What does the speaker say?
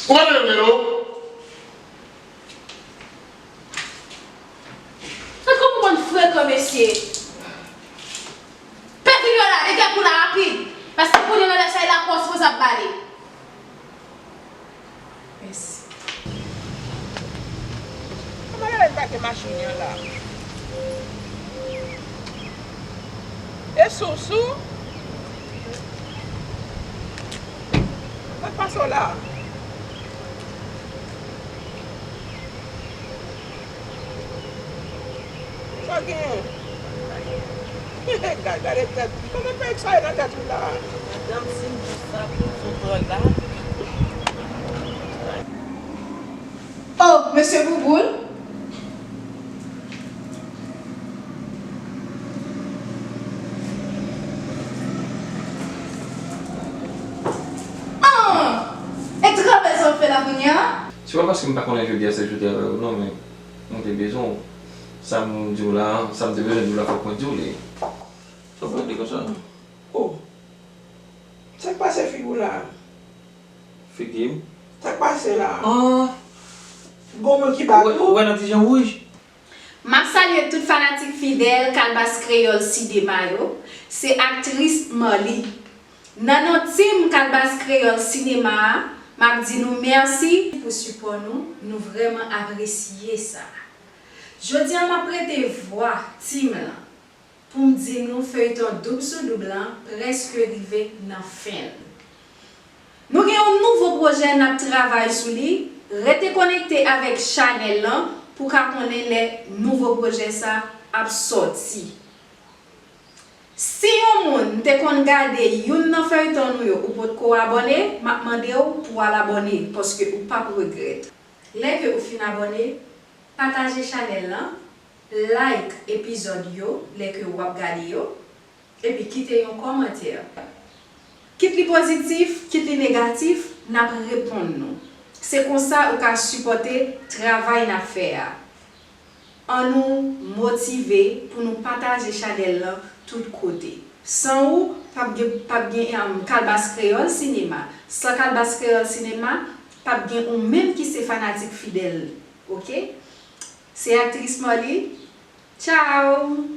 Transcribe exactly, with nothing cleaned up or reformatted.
Ou pa tande m tande w? Gad kòman w konn frekan, mesye. Pè Fibiola, degaje pou la rapid. Paske kounye a nan lè sa, e lapòs mwen sa ap bale. Mèsi. Kòman yo pake machin yo la? E sousou? Sa k pase w la? Sa w genyen? Gade, gade tèt. Kòman fè sa nan tèt ou la? Madanm, si m di w sa, pou w pran la. Oh, mesye Bouboul? Ah! E travay sa w ap fè la kounye a? Se pa paske m pa konnen jodi a se jodi avè w non, men mwen te bezwen w. Sa m di w la, sa m te bezwen di w la, fòk mwen di w li. Sa w pral di konsa? Oh! Sa k pase figi w la? Figi m? Sa k pase la? Ah! Gon moun ki bat ou? Ou wè nan ti jan wouj? M ap salye tout fanatik fidèl Kalbas Kreyòl Sinema yo. Se aktris Marly. Nan non tim Kalbas Kreyòl Sinema a, m ap di nou mèsi pou sipò nou, nou vrèman apresye sa. Jodi a, m ap prete vwa tim lan pou m di nou feyton Doub sou Doub lan prèske rive nan fen l. Nou gen yon nouvo pwojè n ap travay sou li, rete konekte avèk chanèl lan pou w ka konnen lè nouvo pwojè sa ap sòti. Si yon moun te konn gade youn nan feyton nou yo ou potko abòne, m ap mande w pou w al abòne, paske ou p ap regrèt. Lè ke ou fin abòne, pataje chanèl lan, like epizòd yo lè ke w ap gade yo, epi kite yon kòmantè. Kit li pozitif, kit li negatif, n ap reponn nou. Se konsa ou ka sipòte travay n ap fè a. Ann nou motive pou nou pataje chanèl lan tout kote. San ou, p ap gen, p ap gen, em, Kalbas Kreyòl Sinema. San Kalbas Kreyòl Sinema, p ap gen ou menm ki se fanatik fidèl. Oke? Se aktris Marly. Tchao!